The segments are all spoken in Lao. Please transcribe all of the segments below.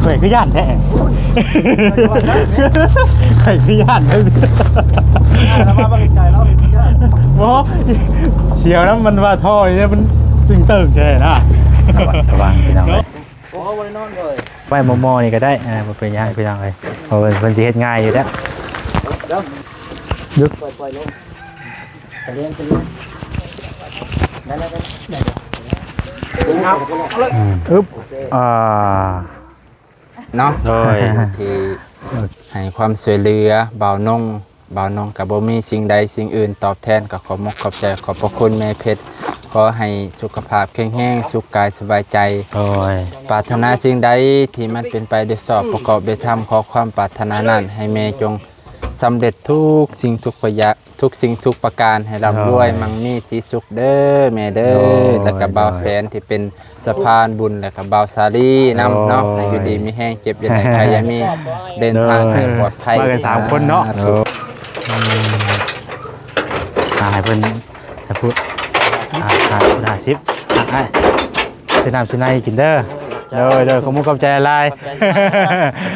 ຂ້ອຍຄືຢ້ານແທ້ ຂ້ອຍຄືຢ້ານແທ້ ແລ້ວມາບັກໄກລາວເຮັດຄືຢ້ານ ບໍ່ ສຽວນຳ ມັນວ່າທໍ່ນີ້ມັນຕຶງເຕີງແທ້ນະ ລະວັງ ລະວັງພີ່ນ້ອງເອີຍ ໂອ້ ບໍ່ໄດ້ນອນເລີຍ ໄວ້ໝໍ່ໆນີ້ກໍໄດ້ ອ່າ ບໍ່ເປັນຫຍັງພີ່ນ້ອງເອີຍ ເພາະເພິ່ນ ເພິ່ນຊິເຮັດງ່າຍຢູ່ແລ້ວ ດຽວ ຢຸດ ປ່ອຍ ປ່ອຍລົງ ສະເລັງ ສະເລັງ ໄດ້ແລ້ວ ໄດ້ແລ້ວ ອືມ ອຶບ ອ່າ ເນາະ ໂດຍ ທີ່ໃຫ້ຄວາມຊ່ວຍເຫຼືອບ່າວນົງ ບ່າວນົງກໍບໍ່ມີສິ່ງໃດສິ່ງອື່ນຕອບແທນ ກໍຂອບມົກຂອບໃຈ ຂອບພະຄຸນແມ່ເພັດ ຂໍໃຫ້ສຸຂະພາບແຂງແຮງ ສຸກກາຍສະບາຍໃຈ ໂດຍ ປາດຖະໜາສິ່ງໃດທີ່ມັນເປັນໄປໂດຍຊອບປະກອບໂດຍທຳ ຂໍຄວາມປາດຖະໜານັ້ນໃຫ້ແມ່ຈົ່ງສຳເລັດທຸກສິ່ງທຸກປະຢາ ທຸກສິ່ງທຸກປະການ ໃຫ້ລ່ຳລວຍ ໂດຍ ມັ່ງມີສີສຸກເດີແມ່ເດີ ໂດຍ ແລ້ວກໍບ່າວແສນທີ່ເປັນ ສະພານບຸນ ແລ້ວກໍບ່າວສາລີນຳເນາະ ໂດຍ ໃຫ້ຢູ່ດີມີແຮງ ເຈັບຢ່າໄດ້ ໄຂ້ຢ່າມີ ເດີນທາງໃຫ້ປອດໄພ ໂດຍ ມາກັນສາມຄົນເນາະ ສາທຸ ອືມ ອ່າ ໃຫ້ເພິ່ນ ໃຫ້ຜູ້ ອ່າ ຫ້າ ຫ້າສິບ ອ່າ ອ້າຍ ຊື້ນ້ຳຊື້ໃນກິນເດີ ໂດຍ ໂດຍ ຂອບມຸກຂອບໃຈຫຼາຍໆ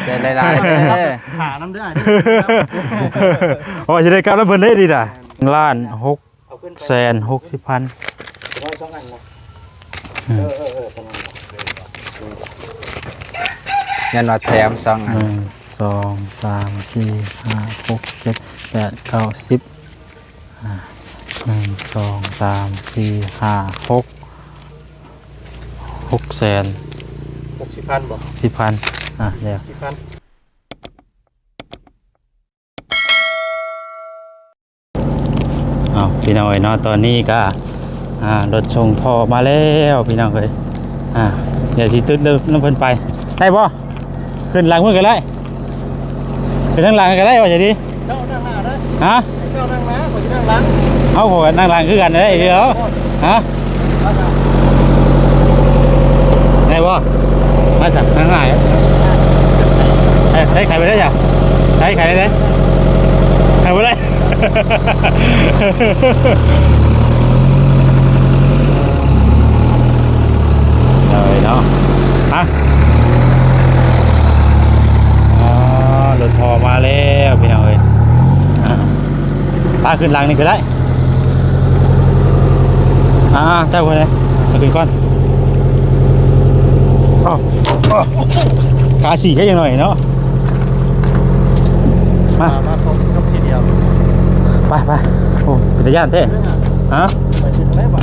ຂອບໃຈຫຼາຍໆເດີ ຫານຳເດີ ໂອ້ ຊິໄດ້ກັບນຳເພິ່ນເດ້ນີ້ນະ ລ້ານຫົກ ແສນຫົກສິບພັນ ອືມ ຍັນວ່າແຖມສອງອັນ ໜຶ່ງ ສອງ ສາມ ສີ່ ຫ້າ ຫົກ ເຈັດ ແປດ ເກົ້າ ສິບ ອ່າ ໜຶ່ງ ສອງ ສາມ ສີ່ ຫ້າ ຫົກ ຫົກແສນຫົກສິບພັນບໍ່ ສິບພັນ ອ່າ ແລ້ວ ສິບພັນ ເອົາ ພີ່ນ້ອງເອີຍເນາະ ຕອນນີ້ກໍ ອ່າ ລົດສົ່ງທໍ່ມາແລ້ວ ພີ່ນ້ອງເອີຍ ອ່າ ດຽວຊິຕຶດນຳເພິ່ນໄປ ໄດ້ບໍ່? ຂຶ້ນຫຼັງເພິ່ນກໍໄດ້ ຂຶ້ນທາງຫຼັງກໍໄດ້ ວ່າຈະດີ ເຈົ້ານັ່ງໜ້າເດີ ຮະ? ເຈົ້ານັ່ງໜ້າ ຂ້ອຍຊິນັ່ງຫຼັງ ເອົາ ຂ້ອຍກໍນັ່ງຫຼັງຄືກັນເດ້ ດຽວ ຮະ? ໄດ້ບໍ່? ມາຊະ ທາງໜ້າ ໃຊ້ ໃຊ້ໄຂໄປໄດ້ຈ້ະ ໃຊ້ໄຂໄດ້ ໄຂບໍ່ໄດ້ ເອີຍເນາະ ມາ ອໍ ລົດພໍມາແລ້ວ ພີ່ນ້ອງເອີຍ ອ່າ ໄປຂຶ້ນຫຼັງນີ້ກໍໄດ້ ອ່າ ເຈົ້າຄົນໃດ ມາຂຶ້ນກ່ອນ ອ້າວ ຂາສີກໃຫ້ຈັກໜ້ອຍເນາະ ມາ ມາຄົບ ຄົບທີດຽວ ໄປ ໄປ ໂອ້ ເປັນຕາຢ້ານແທ້ ຮະ ໄປຂຶ້ນໄດ້ບໍ່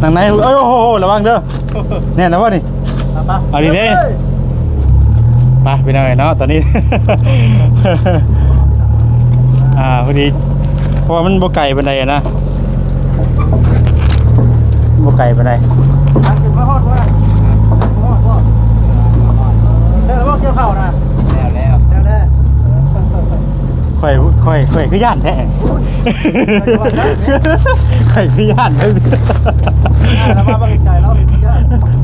ນັ່ງໃນ ໂອ້ໂຫ ລະວັງເດີ ແໜ້ນແລ້ວບໍ່ນີ້ ເອົາດີເດ້ ໄປ ພີ່ນ້ອງເອີຍເນາະ ຕອນນີ້ ອ່າ ພໍດີ ເພາະວ່າມັນບໍ່ໄກປານໃດນະ ບໍ່ໄກປານໃດ ທາງຂຶ້ນມາຮອດບໍ່ ຮອດບໍ່ ແລ້ວບໍ່ກ່ຽວເຂົ້ານະ ແລ້ວ ແລ້ວ ແລ້ວ ແລ້ວ ຂ້ອຍ ຂ້ອຍ ຂ້ອຍຄືຢ້ານແທ້ ຂ້ອຍຄືຢ້ານແທ້ ແລ້ວມາບັກໄກລາວເຮັດຄືຢ້ານ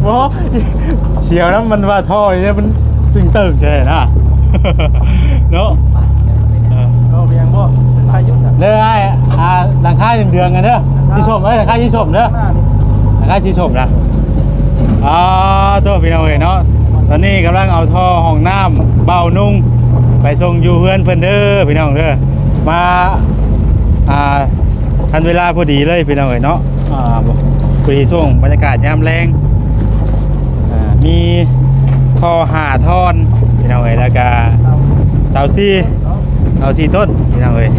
ບໍ່ ສຽວນຳ ມັນວ່າທໍ່ນີ້ມັນຕຶງເຕີງແທ້ນະ ເນາະ ເອີ ເອົາໄປຍັງບໍ່ ເປັນພາຍຸນະ ເດີອ້າຍ ອ່າ ຫຼັງຄາເດືອງໆກັນເດີ ສີສົ້ມ ເອີຍ ຫຼັງຄາສີສົ້ມເດີ ຫຼັງຄາສີສົ້ມນະ ອ່າ ໂທ້ ພີ່ນ້ອງເອີຍເນາະ ຕອນນີ້ກຳລັງເອົາທໍ່ຫ້ອງນ້ຳບ່າວນຸ່ງໄປສົ່ງຢູ່ເຮືອນເພິ່ນເດີ ພີ່ນ້ອງເດີ ມາ ອ່າ ທັນເວລາພໍດີເລີຍ ພີ່ນ້ອງເອີຍເນາະ ອ່າ ພໍດີຊ່ວງບັນຍາກາດຍາມແລງ ອ່າ ມີທໍ່ຫ້າທ່ອນ ພີ່ນ້ອງເອີຍ ແລ້ວກະເສົາສີ່ ເສົາສີ່ຕົ້ນ ພີ່ນ້ອງເອີຍ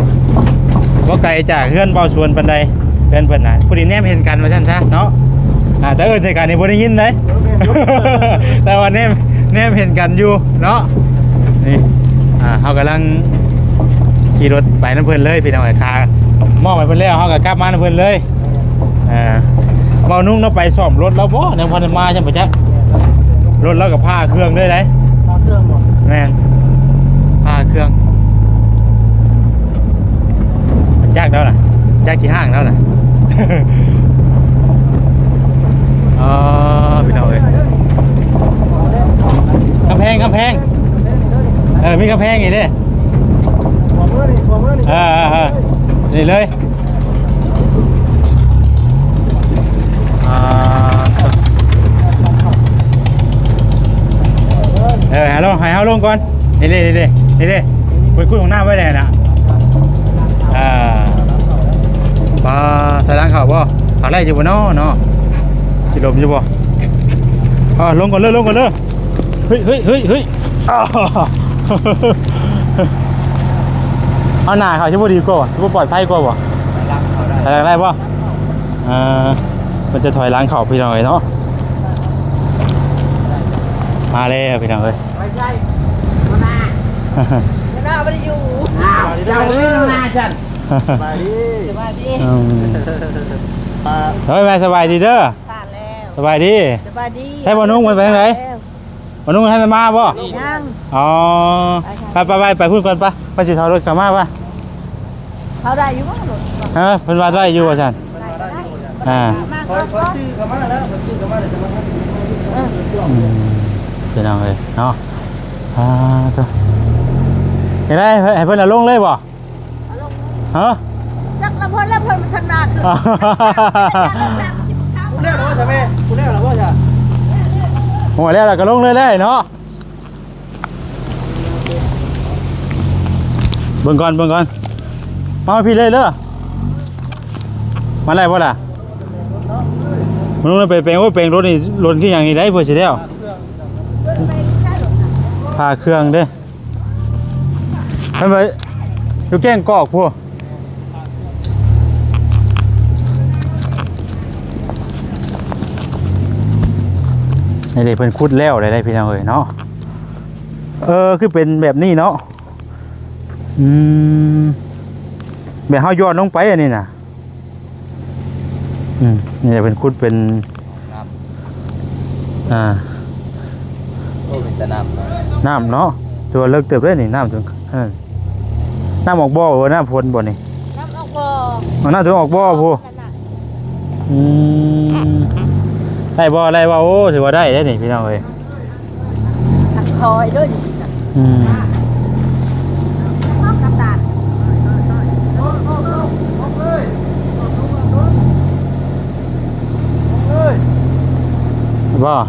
ບໍ່ໄກຈາກເຮືອນບ່າວສວນປານໃດ ເຮືອນເພິ່ນນະ ຜູ້ທີ່ແນມເຫັນກັນວ່າຊັ້ນຊະເນາະ ອ່າ ແຕ່ເອີ້ນໃສ່ກັນນີ້ບໍ່ໄດ້ຍິນເດ້ ແຕ່ວ່າແນມ ແນມເຫັນກັນຢູ່ເນາະ ນີ້ ອ່າ ເຮົາກຳລັງຂີ່ລົດໄປນຳເພິ່ນເລີຍ ພີ່ນ້ອງເອີຍ ຄ່າມອບໃຫ້ເພິ່ນແລ້ວ ເຮົາກໍກັບມານຳເພິ່ນເລີຍ ອ່າ ບ່າວນຸ່ງເນາະ ໄປສ້ອມລົດລາວບໍ່ ຍັງບໍ່ທັນມາ ຍັງບໍ່ຈັກ ລົດລາວກໍພາເຄື່ອງເລີຍເດ້ ພາເຄື່ອງບໍ່ ແມ່ນ ພາເຄື່ອງ ຈັກລາວນະ ຈັກຂີ້ຫ້າງລາວນະ ອໍ ພີ່ນ້ອງເອີຍ ກຳແພງ ກຳແພງ ເອີ ມີກຳແພງອີກເດ້ ເອີ ເອີ ເອີ ນີ້ເລີຍ ອ່າ ເຮົາ ໃຫ້ເຮົາລົງກ່ອນ ນີ້ເດ້ ນີ້ເດ້ ນີ້ເດ້ ເພິ່ນຂຸດຫ້ອງນ້ຳໄວ້ແລ້ວນະ. ອ່າ ປາ ຖອຍຫຼັງເຂົ້າບໍ່? ເຂົ້າໄດ້ຢູ່ບໍ່ນໍເນາະ? ຊິລົມຢູ່ບໍ່? ອ່າ ລົງກ່ອນເລີຍ ລົງກ່ອນເລີຍ. ເຮີ້ຍ ເຮີ້ຍ ເຮີ້ຍ ເຮີ້ຍ ອ້າວ ເອົາໜ້າເຂົ້າຊິບໍ່ດີກວ່າບໍ່? ຊິບໍ່ປອດໄພກວ່າບໍ່? ຖອຍຫຼັງເຂົ້າໄດ້ ຖອຍຫຼັງໄດ້ບໍ່? ເອີ ເພິ່ນຈະຖອຍຫຼັງເຂົ້າພີ່ນ້ອງເອີຍເນາະ. ມາແລ້ວພີ່ນ້ອງເອີຍ ໄປໃສ ຫົວໜ້າ ຫົວໜ້າບໍ່ໄດ້ຢູ່ ອ້າວ ເຈົ້າເລີຍຫົວໜ້າຊັ້ນ. ສະບາຍດີ ສະບາຍດີ ອືມ ເອີຍ ແມ່ສະບາຍດີເດີ ຜ່ານແລ້ວ ສະບາຍດີ ສະບາຍດີ. ໃສບ່າວນຸ່ງ ມັນໄປທາງໃດ? ບ່າວນຸ່ງທັນໄດ້ມາບໍ່? ຍັງ ອໍ ໄປ ໄປ ໄປ ໄປພຸ້ນກ່ອນ ໄປ ໄປຊິຖອຍລົດເຂົ້າມາ ໄປ. ເຂົ້າໄດ້ຢູ່ບໍ່ລົດ? ເອີ ເພິ່ນວ່າໄດ້ຢູ່ວ່າຊັ້ນ ໄດ້ ໄດ້ ອ່າ ມາກ່ອນ ຂ້ອຍຊື້ເຂົ້າມາແລ້ວ ຂ້ອຍຊື້ເຂົ້າມາແລ້ວຈະມາ ເອີ ອືມ ພີ່ນ້ອງເອີຍເນາະ. ອ່າ ໂທ້ ເຮັດໃດ ໃຫ້ເພິ່ນເອົາລົງເລີຍບໍ່? ເອົາລົງ ຮະ ຈັກລະເພິ່ນ ລະເພິ່ນມັນທັນນາຂຶ້ນ ຜູ້ແລ້ວແລ້ວບໍ່ຊະແມ່? ຜູ້ແລ້ວແລ້ວບໍ່ຊະ? ໂອ້ ແລ້ວ ແລ້ວກໍລົງເລີຍແຫຼະເນາະ. ເບິ່ງກ່ອນ ເບິ່ງກ່ອນ ມາພີ່ເລີຍເດີ. ມາໄດ້ບໍ່ລະ? ມັນໄປແປງ ໂອ້ຍ ແປງລົດນີ້ ລົດຄືຫຍັງນີ້ໄດ້ ເພື່ອຊິແລ້ວ ພາເຄື່ອງເດ້. ເພິ່ນໄປຢູ່ແກ້ງກອກພຸ້ນ ນີ້ເດ້ ເພິ່ນຂຸດແລ້ວໄດ້ ພີ່ນ້ອງເອີຍເນາະ. ເອີ ຄືເປັນແບບນີ້ເນາະ. ອືມ ແບບເຮົາຍ້ອນລົງໄປອັນນີ້ນະ. ອືມ ນີ້ເພິ່ນຂຸດເປັນ ອ່າ ໂອ້ ເປັນຕານ້ຳ ນ້ຳເນາະ ຖືວ່າເລິກເຕີບເດ້ນີ້ ນ້ຳຈົນ ເອີ ນ້ຳອອກບໍ່ ຫຼືວ່ານ້ຳຝົນບໍ່ນີ້? ນ້ຳອອກບໍ່ ເອົາ ນ້ຳຈົນອອກບໍ່ພຸ້ນ. ອືມ ໄດ້ບໍ່ ໄດ້ບໍ່? ໂອ້ ຖືວ່າໄດ້ເດ້ນີ້ ພີ່ນ້ອງເອີຍ. ຖອຍເດີຢູ່ນີ້ນະ ອືມ ບໍ່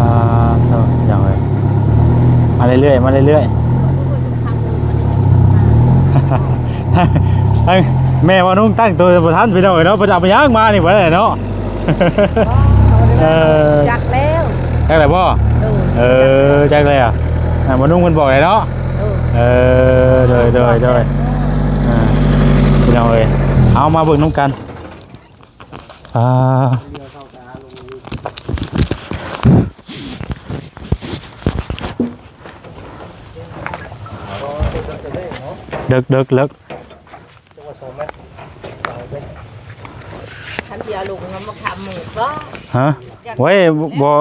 ອ່າ ໂທ້ ພີ່ນ້ອງເອີຍ ມາເລື້ອຍໆ ມາເລື້ອຍໆ. ທັງແມ່ວ່ານຸ່ງຕັ້ງໂຕບໍ່ທັນ ພີ່ນ້ອງເອີຍເນາະ ເພິ່ນເອົາໄປຫຍັງມານີ້ບໍ່ໄດ້ເນາະ. ເອີ ຈັກແລ້ວ ຈັກແລ້ວບໍ່? ເອີ ເອີ ຈັກແລ້ວ ອ່າ ວ່ານຸ່ງເພິ່ນບອກໄດ້ເນາະ. ເອີ ເອີ ໂດຍ ໂດຍ ໂດຍ ອ່າ ພີ່ນ້ອງເອີຍ ເອົາມາເບິ່ງນຳກັນ. ອ່າ ເລິກ ເລິກ ເລິກ ຄັນຊິເອົາລົງມາຂາມໝູ່ບໍ່? ຮະ ໂອ້ຍ ບໍ່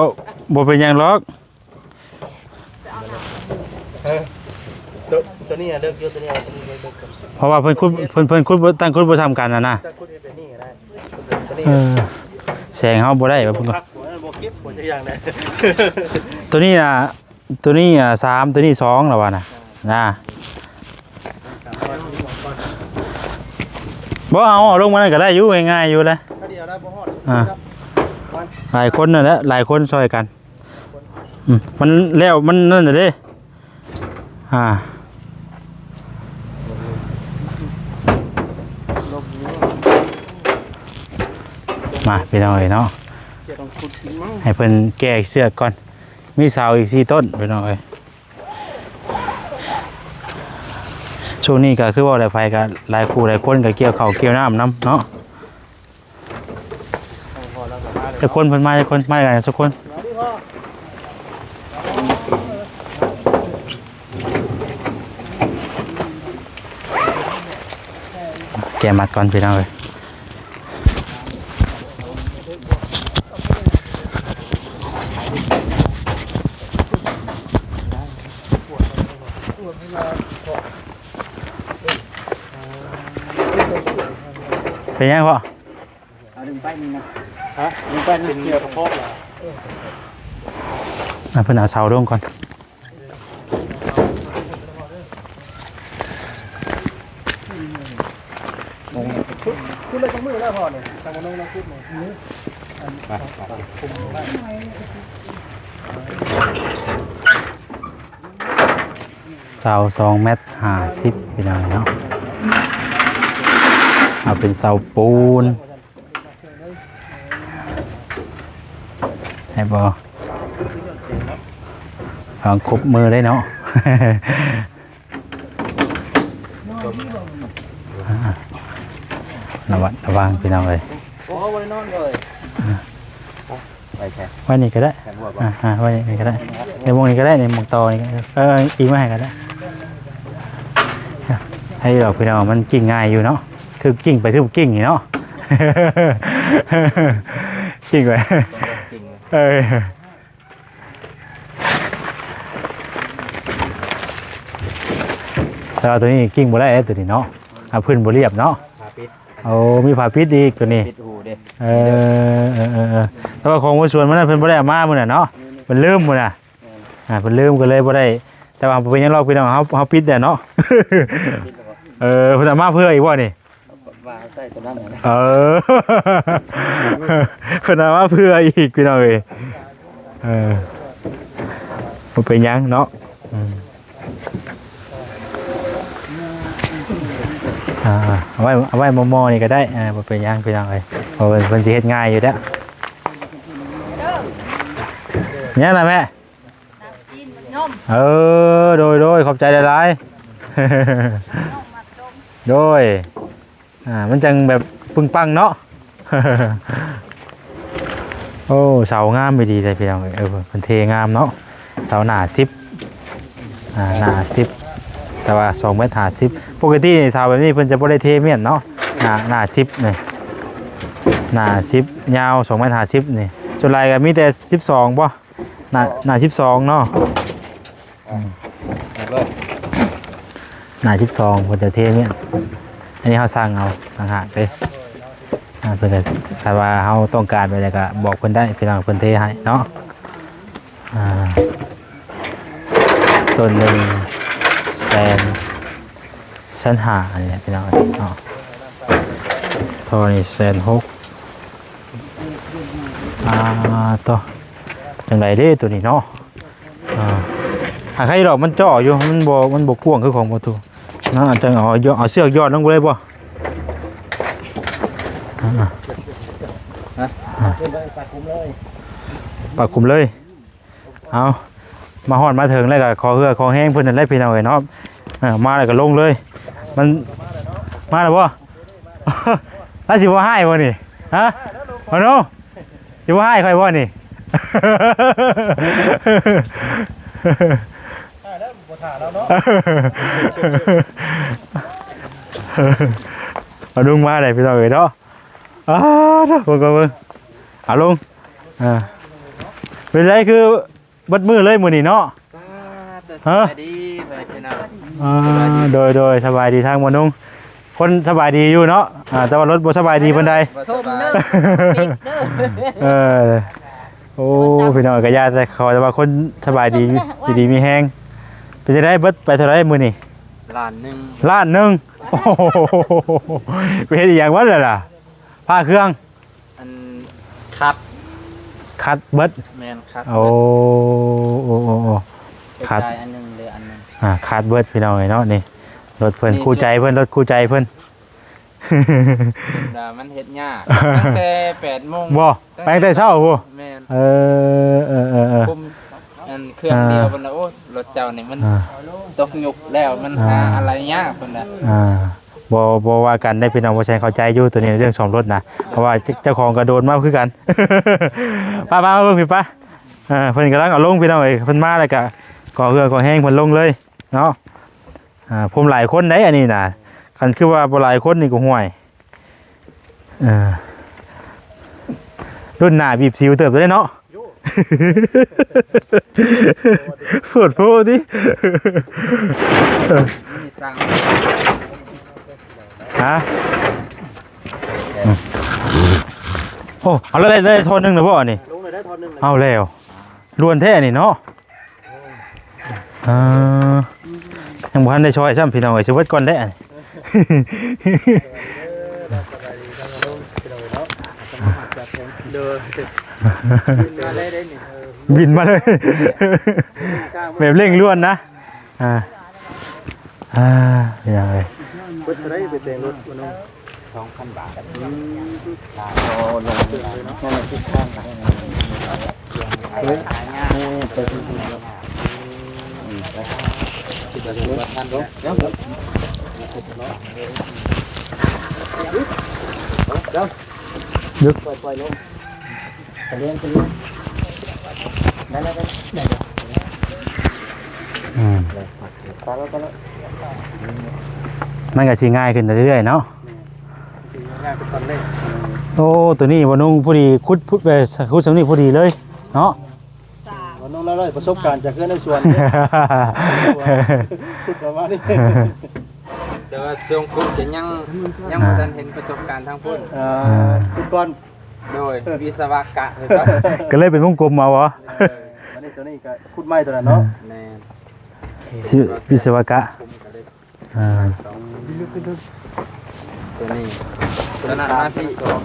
ບໍ່ເປັນຫຍັງດອກ. ເອີ ໂຕ ໂຕນີ້ເລິກຢູ່ ໂຕນີ້ເລິກ ເລິກ ເລິກ ເພາະວ່າເພິ່ນຂຸດ ເພິ່ນ ເພິ່ນຂຸດບໍ່ ຕັ້ງຂຸດບໍ່ສ່ຳກັນຫັ້ນນະ ຕັ້ງຂຸດເປັນນີ້ກໍໄດ້ ໂຕນີ້ ເອີ ແສງເຮົາບໍ່ໄດ້ວ່າເພິ່ນ ບໍ່ເກັບບໍ່ຈັກຢ່າງໃດ ໂຕນີ້ນະ ໂຕນີ້ ອ່າ ສາມ ໂຕນີ້ ສອງ ລະວ່ານະ ນະ ບໍ່ເອົາ ເອົາລົງມານັ້ນກໍໄດ້ຢູ່ ງ່າຍໆຢູ່ແຫຼະ ອ່າ ຫຼາຍຄົນນັ້ນແຫຼະ ຫຼາຍຄົນຊ່ອຍກັນ. ອືມ ມັນແລ້ວ ມັນນັ້ນນະເດ້ ອ່າ ມາ ພີ່ນ້ອງເອີຍເນາະ ໃຫ້ເພິ່ນແກ່ເຊືອກກ່ອນ ມີເສົາອີກສີ່ຕົ້ນ ພີ່ນ້ອງເອີຍ. ຊ່ວງນີ້ກໍຄືເວົ້າໄດ້ ໃຜກໍຫຼາຍຜູ້ຫຼາຍຄົນກໍກ່ຽວເຂົ້າກ່ຽວນ້ຳນຳເນາະ. ຈັກຄົນເພິ່ນມາ ຈັກຄົນມາກັນ ຈັກຄົນ ແກະມັດກ່ອນ ພີ່ນ້ອງເອີຍ. ເປັນຫຍັງພໍ່? ເອົາດຶງໄປນີ້ນະ ຮະ ດຶງໄປນີ້ ເປັນກະເພາະເນາະ ອ່ະ ເພິ່ນເອົາເສົາລົງກ່ອນ ຄຸດ ຄຸດໄດ້ຈັກມື້ແລ້ວພໍ່ນີ້ ຕັ້ງແຕ່ນ້ອງ ນ້ອງຂຸດນີ້? ເສົາສອງແມັດຫ້າສິບ ພີ່ນ້ອງເນາະ ເອົາເປັນເສົາປູນ ໃຫ້ບໍ່? ວາງຄົບມືໄດ້ເນາະ ລະວັດລະວັງ ພີ່ນ້ອງເອີຍ ໂອ້ ບໍ່ໄດ້ນອນເລີຍ ໄວ້ແທ້ ໄວ້ນີ້ກໍໄດ້ ແຕ່ບໍ່ ອ່າ ໄວ້ນີ້ກໍໄດ້ ໃນໝ່ອງນີ້ກໍໄດ້ ໃນໝ່ອງຕໍ່ນີ້ ເອີ ອີງມາໃຫ້ກໍໄດ້ ໃຫ້ດອກ ພີ່ນ້ອງ ມັນກິ້ງງ່າຍຢູ່ເນາະ ຄືກິ້ງໄປຄືກິ້ງນີ້ເນາະ ກິ້ງໄປ ກິ້ງ ເອີ ແຕ່ວ່າຕົວນີ້ກິ້ງບໍ່ໄດ້ເດ້ ຕົວນີ້ເນາະ ອ່າ ພື້ນບໍ່ລຽບເນາະ ຝາປິດ ໂອ້ ມີຝາປິດອີກຕົວນີ້ ປິດຮູເດ້ ເອີ ເອີ ເອີ ເອີ ແຕ່ວ່າຂອງບ່າວສວນມື້ນັ້ນເພິ່ນບໍ່ໄດ້ເອົາມາມື້ນັ້ນເນາະ ເພິ່ນລືມມື້ນະ ອ່າ ເພິ່ນລືມກໍເລີຍບໍ່ໄດ້ ແຕ່ວ່າບໍ່ເປັນຫຍັງດອກ ພີ່ນ້ອງ ເຮົາ ເຮົາປິດແລ້ວເນາະ ເອີ ເພິ່ນເອົາມາເພື່ອອີກບໍ່ນີ້? ວ່າໃສ່ຕົວນັ້ນນະ ເອີ ເພິ່ນເອົາມາເພື່ອອີກ ພີ່ນ້ອງເອີຍ ເອີ ບໍ່ເປັນຫຍັງເນາະ ອືມ ອ່າ ເອົາໄວ້ ເອົາໄວ້ໝໍ່ໆນີ້ກໍໄດ້ ເອີ ບໍ່ເປັນຫຍັງ ພີ່ນ້ອງເອີຍ ເພາະວ່າເພິ່ນ ເພິ່ນຊິເຮັດງ່າຍຢູ່ແລ້ວ ຫຍັງນະແມ່? ເອີ ໂດຍໆ ຂອບໃຈຫຼາຍໆ ໂດຍ ອ່າ ມັນຈັ່ງແບບປຶງປັງເນາະ ໂອ້ ເສົາງາມອີ່ຫຼີເດ້ພີ່ນ້ອງເອີຍ ເອີ ເພິ່ນເທງາມເນາະ ເສົາໜ້າສິບ ອ່າ ໜ້າສິບ ແຕ່ວ່າສອງແມັດຫ້າສິບ ປົກກະຕິນີ້ເສົາແບບນີ້ເພິ່ນຈະບໍ່ໄດ້ເທມ້ຽນເນາະ ໜ້າ ໜ້າສິບນີ້ ໜ້າສິບ ຍາວສອງແມັດຫ້າສິບນີ້ ສ່ວນຫຼາຍກໍມີແຕ່ສິບສອງບໍ່? ໜ້າ ໜ້າສິບສອງເນາະ ອືມ ເອົາເລີຍ ໜ້າສິບສອງ ເພິ່ນຈະເທນີ້ ອັນນີ້ເຮົາສັ່ງເອົາຕ່າງຫາກເດ້ ອ່າ ເພິ່ນກໍ ຖ້າວ່າເຮົາຕ້ອງການແບບໃດກໍບອກເພິ່ນໄດ້ ພີ່ນ້ອງ ເພິ່ນເທໃຫ້ເນາະ ອ່າ ຕົ້ນໜຶ່ງແສນ ແສນຫ້າ ອັນນີ້ແຫຼະ ພີ່ນ້ອງເອີຍເນາະ ທໍ່ນີ້ແສນຫົກ ອ່າ ຕໍ່ ຈັ່ງໃດເດ້ໂຕນີ້ເນາະ ອ່າ ຫາໃຄດອກ ມັນເຈາະຢູ່ ມັນບໍ່ ມັນບໍ່ກວ້າງຄືຂອງບໍ່ຕູ້ເນາະ ຈັ່ງເອົາ ເອົາເຊືອກຢອດລົງໄປເລີຍບໍ່? ອ່າ ປາກຄຸມເລີຍ ປາກຄຸມເລີຍ. ເອົາ ມາຮອດມາເຖິງແລ້ວກໍຂໍເຫື່ອຂໍແຮງເພິ່ນນັ້ນແຫຼະ ພີ່ນ້ອງເອີຍເນາະ ເອີ ມາແລ້ວກໍລົງເລີຍ ມັນ ມາແລ້ວບໍ່? ລາວຊິບໍ່ຮ້າຍບໍ່ນີ້? ຮະ ມາໂນ ຊິບໍ່ຮ້າຍຂ້ອຍບໍ່ນີ້? ເອົາລຸງມາໄດ້ ພີ່ນ້ອງເອີຍເນາະ ອ້າ ເບິ່ງກ່ອນເບິ່ງ ເອົາລົງ ອ່າ ເປັນໃດຄື ເບິດມື້ເລີຍມື້ນີ້ເນາະ ປ້າດ ຮະ ສະບາຍດີເພື່ອນພີ່ນ້ອງ ອ່າ ໂດຍ ໂດຍ ສະບາຍດີທາງໝໍນຸ່ງ ຄົນສະບາຍດີຢູ່ເນາະ ອ່າ ແຕ່ວ່າລົດບໍ່ສະບາຍດີປານໃດ ບໍ່ສະບາຍ ເອີ ໂອ້ ພີ່ນ້ອງກໍຢ່າແຕ່ ຂໍແຕ່ວ່າຄົນສະບາຍດີ ຢູ່ດີມີແຮງ ເປັນຈັ່ງໃດ ເບິດໄປເທົ່າໃດມື້ນີ້? ລ້ານໜຶ່ງ ລ້ານໜຶ່ງ ໂອ້ໂຫ ໄປເຮັດອີ່ຫຍັງມາແລ້ວລະ ພາເຄື່ອງ ອັນ ຄັດ ຄັດເບິດ ແມ່ນ ຄັດ ໂອ້ ເບິດ ໂອ້ ໂອ້ ໂອ້ ເປັນ ຄັດ ໄດ້ອັນໜຶ່ງເຫຼືອອັນໜຶ່ງ ອ່າ ຄັດເບິດ ພີ່ນ້ອງເອີຍເນາະ ນີ້ ລົດເພິ່ນ ນີ້ ຄູ່ໃຈເພິ່ນ ລົດຄູ່ໃຈເພິ່ນ ວ່າມັນເຮັດຍາກ ຕັ້ງແຕ່ແປດໂມງ ບໍ່ ໄປຕັ້ງແຕ່ເຊົ້າພຸ້ນ ແມ່ນ ເອີ ເອີ ເອີ ເອີ ຄຸມ ອັນເຄື່ອງດຽວ ອ່າ ເພິ່ນວ່າ ໂອ້ ລົດເຈົ້ານີ້ມັນ ອ່າ ຕົກຍຸກແລ້ວ ມັນ ອ່າ ຫາອາໄລຍາກ ເພິ່ນວ່າ ອ່າ ບໍ່ ບໍ່ວ່າກັນເດ້ພີ່ນ້ອງ ບໍ່ແຊງເຂົ້າໃຈຢູ່ໂຕນີ້ ເລື່ອງສ້ອມລົດນະ ເພາະວ່າເຈົ້າຂອງກໍໂດນມາຄືກັນ ໄປໆ ມາເບິ່ງພີ້ປະ ເອີ ເພິ່ນກຳລັງເອົາລົງພີ່ນ້ອງເອີຍ ເພິ່ນມາແລ້ວກະຂໍເຫື່ອຂໍແຮງເພິ່ນລົງເລີຍເນາະ ອ່າ ພົມຫຼາຍຄົນໄດ໋ອັນນີ້ນະ ຄັນຄືວ່າບໍ່ຫຼາຍຄົນນີ້ກໍຫ່ວຍ ເອີ ລຸ້ນໜ້າບີບສິວເຕີບໄດ້ເນາະ ໂພດໂພຕິ ຮະ ໂອ້ ເອົາແລ້ວ ໄດ້ ໄດ້ທ່ອນໜຶ່ງແລ້ວບໍ່ອັນນີ້? ລົງໄດ້ທ່ອນໜຶ່ງ ເອົາແລ້ວ ລວນແທ້ນີ້ເນາະ ອ່າ ຍັງບໍ່ທັນໄດ້ຊ່ອຍຊ້ຳ ພີ່ນ້ອງເອີຍ ຊິເບິດກ່ອນແຫຼະ ອັນນີ້ ສະບາຍດີ ພີ່ນ້ອງເນາະ ສະມາຊິກ ໂດຍ ມາເລີຍໄດ້ນີ້ ບິນມາເລີຍ ແບບເລັ່ງດ່ວນນະ. ອ່າ ອ່າ ເປັນຫຍັງເອີຍ? ເບິດເທົ່າໃດໄປແຕ່ງລົດ? ສອງພັນບາດ. ອືມ ໂອ້ ລົງເລີຍເນາະ ນັ້ນແຫຼະ ສິບພັນ. ເອີ ໄປ ອືມ ໄປ ສິບພັນເນາະ. ເອີ ເອີ ເອີ ໄປເລີຍ ໄປເລີຍ ໄດ້ແລ້ວ ໄດ້ແລ້ວ ອືມ ໄປແລ້ວ ໄປແລ້ວ ມັນກໍຊິງ່າຍຂຶ້ນເລື້ອຍໆເນາະ ແມ່ນ ຊິງ່າຍຂຶ້ນຕອນແລກ. ໂອ້ ໂຕນີ້ບໍ່ນຸ່ງພໍດີ ຂຸດ ຂຸດ ເອີ ຂຸດຊ່ຳນີ້ພໍດີເລີຍເນາະ. ບໍ່ນຸ່ງລາວເລີຍ ປະສົບການຈາກເຮືອນໃນສວນເດ້ ຂຸດປະມານນີ້ ແຕ່ວ່າຊ່ວງຂຸດຈະຍັງ ຍັງບໍ່ທັນເຫັນປະສົບການທາງພຸ້ນ. ເອີ ຂຸດກ່ອນ ໂດຍ ວິສະວະກະ ກໍເລີຍເປັນວົງກົມເອົາບໍ? ເອີ ອັນນີ້ ໂຕນີ້ກໍຂຸດໃໝ່ໂຕນັ້ນເນາະ. ແມ່ນ ວິສະວະກະ ອ່າ ໂຕນີ້ ໂຕນັ້ນມາທີ່ສອງ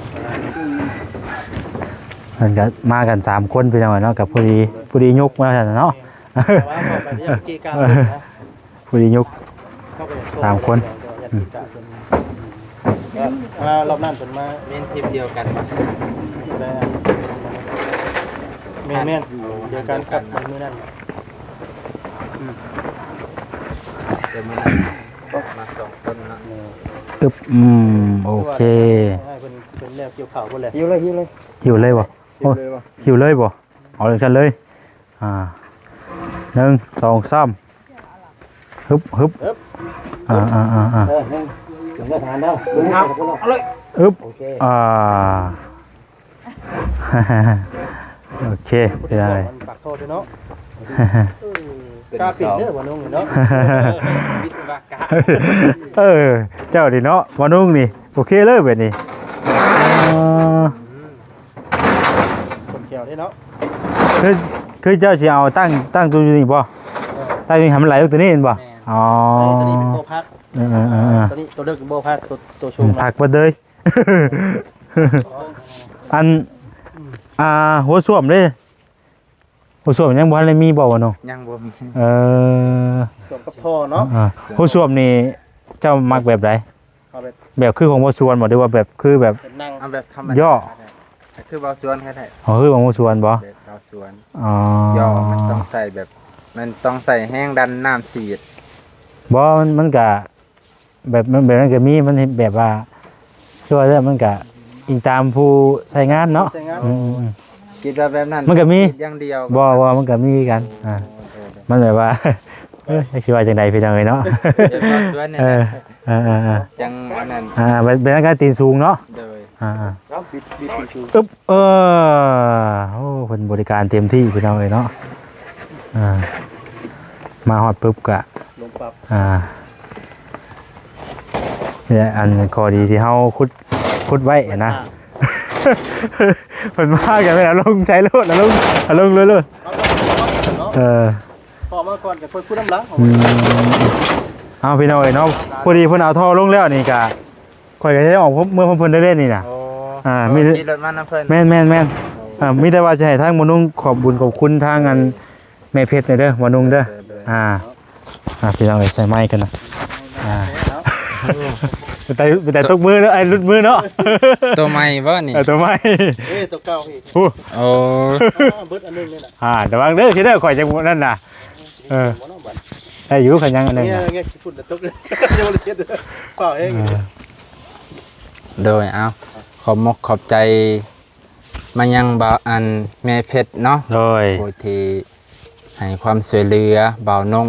ເພິ່ນກໍມາກັນສາມຄົນ ພີ່ນ້ອງເນາະ ກໍພໍດີ ພໍດີຍົກມາຊັ້ນເນາະ. ແຕ່ວ່າເຂົ້າໄປກໍຍັງເກະກະຢູ່ນະ ຜູ້ທີ່ຍົກສາມຄົນ ອືມ ອ່າ ລອບນັ້ນເພິ່ນມາ ແມ່ນທີມດຽວກັນ ແມ່ນໆ ດຽວກັນກັບມື້ນັ້ນ ອືມ ແຕ່ມື້ນັ້ນມາສອງຄົນເນາະ. ອຶບ ອືມ ໂອເຄ ໃຫ້ເພິ່ນ ເພິ່ນແລ້ວກ່ຽວເຂົ້າພຸ້ນແຫຼະ ຫິ້ວເລີຍ ຫິ້ວເລີຍ ຫິ້ວເລີຍບໍ່? ໂອ້ ຫິ້ວເລີຍບໍ່? ເອົາຈັ່ງຊັ້ນເລີຍ ອ່າ ໜຶ່ງ ສອງ ສາມ ຮຶບ ຮຶບ ຮຶບ ອ່າ ອ່າ ອ່າ ອ່າ ເອີ ໜຶ່ງ ເດີນທາງເດີ ເອົາເລີຍ ຮຶບ ໂອເຄ ອ່າ ໂອເຄ ໄປໄດ້ ມັນປາກທໍ່ເນາະ ເອີ ກ້າເປັນເດີບໍ່ນຸ່ງເນາະ ວິສະວະກະ ເອີ ເຈົ້ານີ້ເນາະ ບໍ່ນຸ່ງນີ້ ໂອເຄເລີຍແບບນີ້ ອ່າ ຄົນແຂວເດ້ເນາະ ຄື ຄືເຈົ້າຊິເອົາຕັ້ງ ຕັ້ງຕົວຢູ່ນີ້ບໍ່? ເອີ ຕັ້ງຢູ່ໃຫ້ມັນໄຫຼລົງຕົວນີ້ແມ່ນບໍ່? ແມ່ນ ອໍ ເອີ ຕົວນີ້ເປັນບໍ່ພັກ ເອີໆໆໆ ຕົວນີ້ຕົວເລິກບໍ່ພັກ ຕົວ ຕົວສູງ ອືມ ພັກເບິດເລີຍ ອັນ ອ່າ ຫົວສ້ວມເດ້ ຫົວສ້ວມຍັງບໍ່ທັນໄດ້ມີບໍ່ ຫວາໜຸ່ງ? ຍັງບໍ່ມີ ເອີ ສ້ວມກັບທໍ່ເນາະ ອ່າ ຫົວສ້ວມນີ້ເຈົ້າມັກແບບໃດ? ເອົາແບບ ແບບຄືຂອງບ່າວສວນບໍ່ ຫຼືວ່າແບບຄືແບບ ເປັນນັ່ງ ເອົາແບບທຳມະດາ ຍໍ້ ຄືບ່າວສວນກໍໄດ້ ອໍ ຄືຂອງບ່າວສວນບໍ່? ແບບບ່າວສວນ ອໍ ຍໍ້ ມັນຕ້ອງໃສ່ແບບ ມັນຕ້ອງໃສ່ແຮງດັນນ້ຳສີດ ບໍ່ ມັນ ມັນກະ ແບບ ມັນ ແບບນັ້ນກໍມີ ມັນແບບວ່າ ຄືວ່າແລ້ວມັນກະອີງຕາມຜູ້ໃຊ້ງານເນາະ ໃຊ້ງານ ອືມໆ ຄິດວ່າແບບນັ້ນ ມັນກໍມີ ຄິດຢ່າງດຽວ ບໍ່ ບໍ່ ມັນກໍມີຄືກັນ ໂອ້ ອ່າ ໂອ້ ມັນແບບວ່າ ເອີຍ ຈັກຊິວ່າຈັ່ງໃດພີ່ນ້ອງເອີຍເນາະ ແບບວ່າຊວນນີ້ ເອີ ແຫຼະ ເອີໆໆ ຈັ່ງອັນນັ້ນ ອ່າ ແບບ ແບບນັ້ນກໍຕີນສູງເນາະ ໂດຍ ອ່າໆ ເອົາ ບິດ ບິດຕີນສູງ ອຶບ ເອີ ໂອ້ ເພິ່ນບໍລິການເຕັມທີ່ພີ່ນ້ອງເອີຍເນາະ ອ່າ ມາຮອດປຶບກະ ລົງປັບ ອ່າ ນີ້ແຫຼະ ອັນຂໍ້ດີທີ່ເຮົາຂຸດ ຂຸດໄວ້ນະ ເພິ່ນມາກໍແມ່ນເອົາລົງໃສ່ໂລດ ເອົາລົງ ເອົາລົງເລີຍໂລດ ເອີ ພໍມາກ່ອນກໍຄ່ອຍຂຸດນຳຫຼັງ ອືມ ເອົາ ພີ່ນ້ອງເອີຍເນາະ ພໍດີເພິ່ນເອົາທໍ່ລົງແລ້ວນີ້ກະ ຂ້ອຍກໍໄດ້ອອກເມືອພ້ອມເພິ່ນໄດ້ເດ້ນີ້ນະ ອໍ ອ່າ ມີ ຂີ່ລົດມານຳເພິ່ນ ແມ່ນໆໆ ອ່າ ມີແຕ່ວ່າຊິໃຫ້ທາງໝໍນຸ່ງຂອບບຸນຂອບຄຸນທາງອັນ ແມ່ເພັດແດ່ເດີ ໝໍນຸ່ງເດີ ໂດຍໆ ອ່າ ອ່າ ພີ່ນ້ອງເອີຍ ໃສ່ໄມກັນນະ ອ່າ ເນາະ ໄປ ໄປຕົກມືເນາະ ໄອ້ຫຼຸດມືເນາະ ໂຕໃໝ່ບໍ່ນີ້ ເອີ ໂຕໃໝ່ ເອີ ໂຕເກົ່າອີກ ໂອ້ ໂອ້ ອ່າ ເບິດອັນໜຶ່ງນີ້ນະ ອ່າ ລະວັງເດີ ຄິດເດີ ຂ້ອຍຈະນັ້ນນະ ເອີ ບໍ່ເນາະບັດ ໄດ້ຢູ່ ຄັນຍັງອັນໜຶ່ງ ເງຍ ນະ ເງຍຂີ້ຝຸ່ນລະຕົກ ຍັງບໍ່ໄດ້ເຊັດ ເປົ່າເອງ ອ່າ ໂດຍ ເອົາ ຂອບມົກຂອບໃຈ ມາຍັງບ່າວ ອັນ ແມ່ເພັດເນາະ ໂດຍ ຜູ້ທີ່ໃຫ້ຄວາມຊ່ວຍເຫຼືອບ່າວນົງ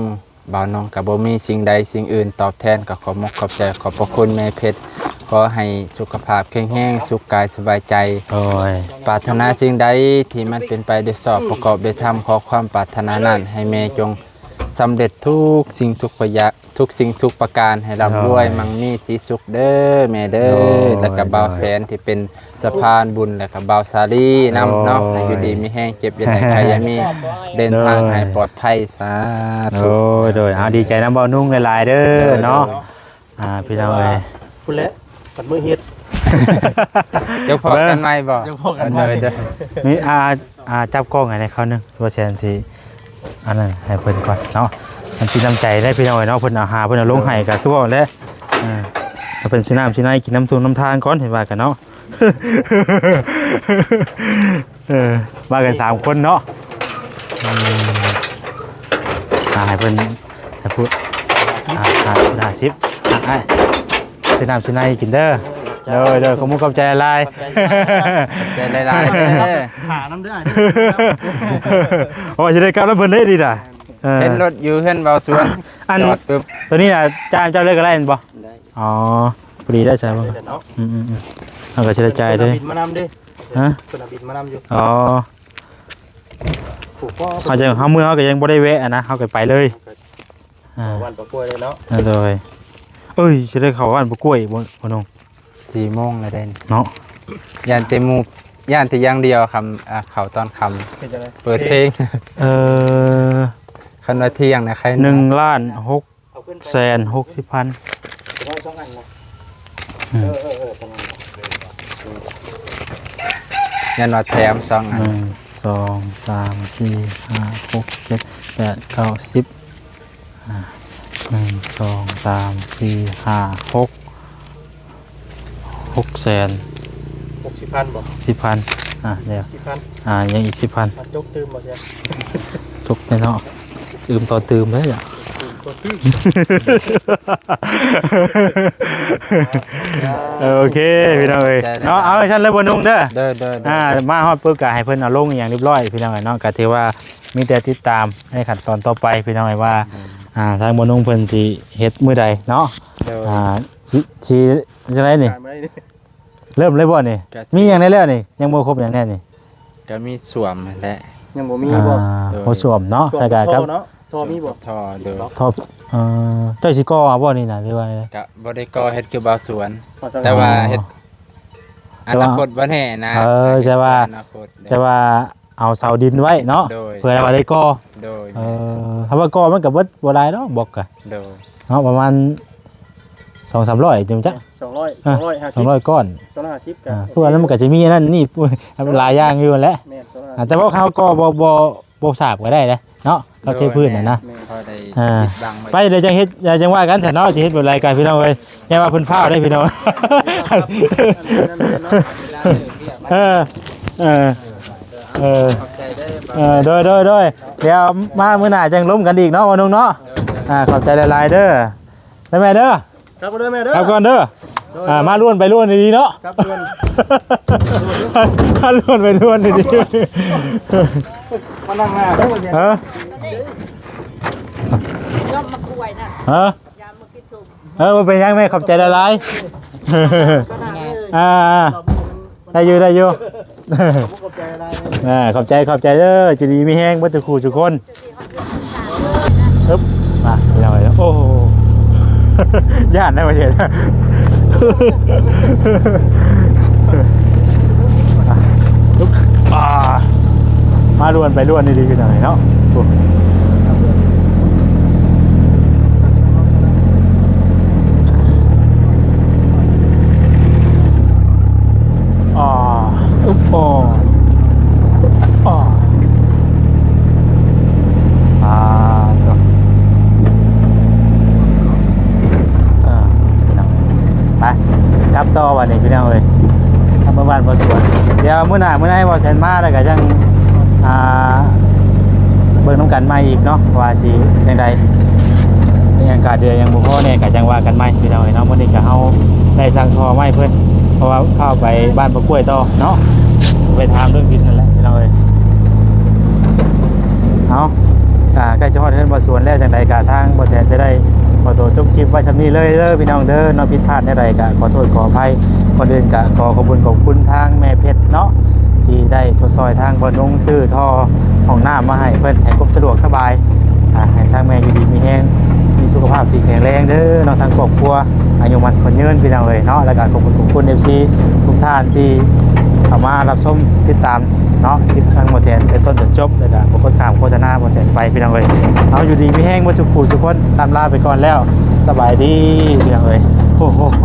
ບ່າວນົງກໍບໍ່ມີສິ່ງໃດສິ່ງອື່ນຕອບແທນ ກໍຂອບມົກຂອບໃຈ ຂອບພະຄຸນແມ່ເພັດ ຂໍໃຫ້ສຸຂະພາບແຂງແຮງ ສຸກກາຍສະບາຍໃຈ ໂດຍ ປາດຖະໜາສິ່ງໃດທີ່ມັນເປັນໄປໂດຍຊອບປະກອບໂດຍທຳ ຂໍຄວາມປາດຖະໜານັ້ນໃຫ້ແມ່ຈົ່ງສຳເລັດທຸກສິ່ງທຸກປະຢາ ທຸກສິ່ງທຸກປະການ ໃຫ້ລ່ຳລວຍ ໂດຍ ມັ່ງມີສີສຸກເດີແມ່ເດີ ໂດຍ ແລ້ວກໍບ່າວແສນທີ່ເປັນສະພານບຸນ ແລ້ວກໍບ່າວສາລີນຳເນາະ ໂດຍ ໃຫ້ຢູ່ດີມີແຮງ ເຈັບຢ່າໄດ້ ໄຂ້ຢ່າມີ ເດີນທາງໃຫ້ປອດໄພ ສາທຸ ໂດຍ ໂດຍ ເອົາ ດີໃຈນຳບ່າວນຸ່ງຫຼາຍໆເດີ ໂດຍ ເນາະ ໂດຍ ອ່າ ພີ່ນ້ອງເອີຍ ພຸ້ນແຫຼະ ບັດມື້ເຮັດ ຈະພໍ້ກັນໃໝ່ບໍ່? ຈະພໍ້ກັນໃໝ່. ເອີ ເດີ ມີ ອ່າ ອ່າ ຈັບກ້ອງໃຫ້ແດ່ຄາວໜຶ່ງ ບໍ່ແຊນຊິ ອັນນັ້ນໃຫ້ເພິ່ນກ່ອນເນາະ. ມັນຊິນ້ຳໃຈໄດ້ພີ່ນ້ອງເອີຍເນາະ ເພິ່ນເອົາຫາ ເພິ່ນເອົາລົງໃຫ້ກໍຄືເວົ້າແຫຼະ. ເອີ ຖ້າເພິ່ນຊິນ້ຳຊິໃນ ກິນນ້ຳທຸງນ້ຳທານກ່ອນ ເຫັນວ່າກັນເນາະ. ເອີ ມາກັນສາມຄົນເນາະ. ອືມ ອ່າ ໃຫ້ເພິ່ນ ໃຫ້ຜູ້ ອ່າ ຫ້າ ຫ້າສິບ ອ່າ ອ້າຍ ຊື້ນ້ຳຊື້ໃນກິນເດີ. ໂດຍ ໂດຍ ຂອບມຸກຂອບໃຈຫຼາຍໆ. ຂອບໃຈຫຼາຍໆເດີ. ຫານຳເດີອ້າຍເດີ. ໂອ້ຍ ຊິໄດ້ກັບນຳເພິ່ນເດ້ນີ້ນະ. ເອີ ເຫັນລົດຢູ່ເຮືອນເບົາສວນ ອັນ ຈອດປຶບ ໂຕນີ້ນະ ຈ່າຍເຈົ້າເລີຍກໍໄດ້ແມ່ນບໍ່? ໄດ້. ອໍ ພໍດີໄດ້ໃສ່ບໍ່? ອືມໆໆ ເຮົາກໍຊິໄດ້ຈ່າຍເດ້. ເພິ່ນເອົາບິນມານຳເດ້. ຮະ? ເພິ່ນເອົາບິນມານຳຢູ່. ອໍ ເຮົາຈະ ເຮົາເມືອເຮົາກໍຍັງບໍ່ໄດ້ແວະນະ ເຮົາກໍໄປເລີຍ. ອ່າ ບ້ານປາກ້ວຍເລີຍເນາະ. ອ່າ ໂດຍ ເອີຍ ຊິໄດ້ເຂົ້າບ້ານປາກ້ວຍບໍ່ ບໍ່ນ້ອງ? ສີ່ໂມງແລ້ວເດ້ເນາະ. ຢ້ານແຕ່ໝູ່ ຢ້ານແຕ່ຢ່າງດຽວຄ່ຳ ອ່າ ເຂົ້າຕອນຄ່ຳ ເປັນຈັ່ງໃດ? ເປີດເພງ. ເອີ ຄັນວ່າທ່ຽງນະ ໃຄ ໜຶ່ງລ້ານຫົກແສນຫົກສິບພັນ. ເອົາສອງອັນນະ. ອືມ ເອີໆໆ ປະມານນັ້ນ. ຢ້ານວ່າແຖມສອງອັນ. ໜຶ່ງ ສອງ ສາມ ສີ່ ຫ້າ ຫົກ ເຈັດ ແປດ ເກົ້າ ສິບ. ອ່າ ໜຶ່ງ ສອງ ສາມ ສີ່ ຫ້າ ຫົກ ຫົກແສນ ຫົກສິບພັນບໍ່? ສິບພັນ. ອ່າ ດຽວ ສິບພັນ. ອ່າ ຍັງອີກສິບພັນ. ອ່າ ຈົກຕື່ມບໍ່ເສຍ? ຈົກແນ່ເນາະ ຕື່ມຕໍ່ຕື່ມເດ້. ຕື່ມຕໍ່ຕື່ມ. ເອີ ໂອເຄພີ່ນ້ອງເອີຍ ເນາະ. ເອົາຊັ້ນເລີຍບໍ່ນຸ່ງເດີ. ໂດຍໆໆ. ອ່າ ມາຮອດປຶບກໍໃຫ້ເພິ່ນເອົາລົງອີ່ຫຍັງຮຽບຮ້ອຍພີ່ນ້ອງເນາະ. ກໍຖືວ່າມີແຕ່ຕິດຕາມໃນຂັ້ນຕອນຕໍ່ໄປພີ່ນ້ອງເອີຍວ່າ ອ່າ ທາງບໍ່ນຸ່ງເພິ່ນຊິເຮັດມື້ໃດເນາະ. ໂດຍ. ອ່າ ຊິ ຊິຈັ່ງໃດນີ້? ເລີ່ມເລີຍບໍ່ນີ້? ມີຫຍັງແດ່ແລ້ວນີ້? ຍັງບໍ່ຄົບຫຍັງແດ່ນີ້? ກໍມີສ້ວມຫັ້ນແຫຼະ. ຍັງບໍ່ມີບໍ່? ອ່າ ໂດຍ. ໂອ້ ສ້ວມເນາະ. ແລ້ວກໍກັບ ທໍ່ເນາະ ທໍ່ມີບໍ່? ທໍ່. ໂດຍ. ທໍ່ ເອີ ເຈົ້າຊິກໍ່ເອົາບໍ່ນີ້ນະ ຫຼືວ່າ? ກໍບໍ່ໄດ້ກໍ່ ເຮັດຄືບ່າວສວນ ແຕ່ວ່າເຮັດ ອໍ ອະນາຄົດບໍ່ແນ່ນະ. ເອີ ແຕ່ວ່າ ອະນາຄົດ ແຕ່ວ່າ ເອົາເສົາດິນໄວ້ເນາະ. ໂດຍ. ເພື່ອວ່າໄດ້ກໍ່. ໂດຍ. ເອີ ຖ້າວ່າກໍ່ມັນກໍເບິດບໍ່ຫຼາຍດອກ ບລັອກກະ. ໂດຍ. ເນາະ ປະມານສອງສາມຮ້ອຍຈັ່ງຈັກ. ສອງຮ້ອຍ ອ່ະ ສອງຮ້ອຍຫ້າສິບ ສອງຮ້ອຍກ້ອນ ສອງຮ້ອຍຫ້າສິບ. ອ່າ ຄືວ່ານັ້ນມັນກໍຈະມີອັນນັ້ນນີ້ ຫຼາຍຢ່າງຢູ່ຫັ້ນແຫຼະ. ແມ່ນ ສອງຮ້ອຍຫ້າສິບ. ອ່າ ແຕ່ວ່າເຮົາກໍບໍ່ ບໍ່ ບໍ່ສາບກໍໄດ້ເດ້ເນາະ ກໍເທພື້ນຫັ້ນນະ. ໂດຍ. ແມ່ນ ພໍໄດ້ ອ່າ ປິດບັງໄວ້. ໄປ ດຽວຈັ່ງເຮັດ ດຽວຈັ່ງວ່າກັນຊະເນາະ ຊິເຮັດແບບໃດກັນພີ່ນ້ອງເອີຍ. ຢ່າວ່າເພິ່ນຟ້າວເດ້ພີ່ນ້ອງ. ເອີ ເອີ ເອີ ຂອບໃຈເດີ. ເອີ ໂດຍ ໂດຍ ໂດຍ. ດຽວມາມື້ໜ້າຈັ່ງລົມກັນອີກເນາະ ບ່າວນຸ່ງເນາະ. ອ່າ ຂອບໃຈຫຼາຍໆເດີ ແມ່ເດີ. ຄັບເດີແມ່ເດີ ຄັບກ່ອນເດີ. ໂດຍ. ອ່າ ມາລ້ວນໄປລ້ວນດີໆເນາະ. ຄັບ ລ້ວນ ມາລ້ວນໄປລ້ວນດີໆ. ມານັ່ງໜ້າເດີ. ເອີ ເອີ ເອີ ບໍ່ເປັນຫຍັງແມ່ ຂອບໃຈຫຼາຍໆ. ອ່າ ໄດ້ຢູ່ ໄດ້ຢູ່. ຂອບໃຈຫຼາຍ. ອ່າ ຂອບໃຈ ຂອບໃຈເດີ. ຢູ່ດີມີແຮງເບິດທຸກຄູ່ທຸກຄົນ. ອຶບ ມາ ພີ່ນ້ອງເອີຍ. ໂອ້ ຢ້ານໄດ໋ວ່າຊິ ອຶບ ອ່າ ມາລ້ວນໄປລ້ວນດີໆ ພີ່ນ້ອງເອີຍເນາະ. ໂອ້ ອໍ ອຶບ ອໍ ອໍ ອ່າ ໂຕ ອ່າ ພີ່ນ້ອງເອີຍ ໄປ ກັບຕໍ່ບັດນີ້ພີ່ນ້ອງເອີຍ ກັບມາບ້ານບ່າວສວນ. ດຽວມື້ໜ້າ ມື້ໃນບ່າວແສນມາແລ້ວກໍຈັ່ງ ອ່າ ເບິ່ງນຳກັນໃໝ່ອີກເນາະ ວ່າຊິຈັ່ງໃດ ອີ່ຫຍັງກະເດືອຍັງບໍ່ພໍແນ່ ກະຈັ່ງວ່າກັນໃໝ່ພີ່ນ້ອງເອີຍເນາະ. ມື້ນີ້ກະເຮົາໄດ້ສັ່ງທໍ່ມາໃຫ້ເພິ່ນ ເພາະວ່າພາໄປບ້ານປາກ້ວຍຕໍ່ເນາະ ໄປຖາມເລື່ອງດິນນັ້ນແຫຼະພີ່ນ້ອງເອີຍ. ເອົາ ກະໃກ້ຈະຮອດເຮືອນບ່າວສວນແລ້ວ ຈັ່ງໃດກະທາງບ່າວແສນຈະໄດ້ຂໍໂຕຈົບຄລິບໄວ້ສ່ຳນີ້ເລີຍເດີພີ່ນ້ອງເດີເນາະ. ຜິດພາດແນວໃດກະຂໍໂທດຂໍອະໄພ. ກ່ອນອື່ນກະຂໍຂອບຄຸນຂອບຄຸນທາງແມ່ເພັດເນາະ ທີ່ໄດ້ຊົດຊ່ອຍທາງບ່າວນຸ່ງຊື້ທໍ່ຫ້ອງນ້ຳມາໃຫ້ເພິ່ນ ໃຫ້ຄວາມສະດວກສະບາຍ. ອ່າ ໃຫ້ທາງແມ່ຢູ່ດີມີແຮງ ມີສຸຂະພາບທີ່ແຂງແຮງເດີເນາະ ທັງຄອບຄົວ ອາຍຸໝັ້ນຂວັນຍືນພີ່ນ້ອງເອີຍເນາະ. ແລ້ວກະຂອບຄຸນຂອບຄຸນ ເອັຟຊີ ທຸກທ່ານທີ່ເຂົ້າມາຮັບຊົມຕິດຕາມເນາະ ຄລິບທາງບ່າວແສນແຕ່ຕົ້ນຈົນຈົບ ແລ້ວກະບໍ່ກົດຂ້າມໂຄສະນາບ່າວແສນໄປພີ່ນ້ອງເອີຍ. ເອົາ ຢູ່ດີມີແຮງເບິດສຸຂູສຸຄົນ ລ່ຳລາໄປກ່ອນແລ້ວ ສະບາຍດີພີ່ນ້ອງເອີຍ. ໂອ້ໂຫ ໂອ້ໂຫ.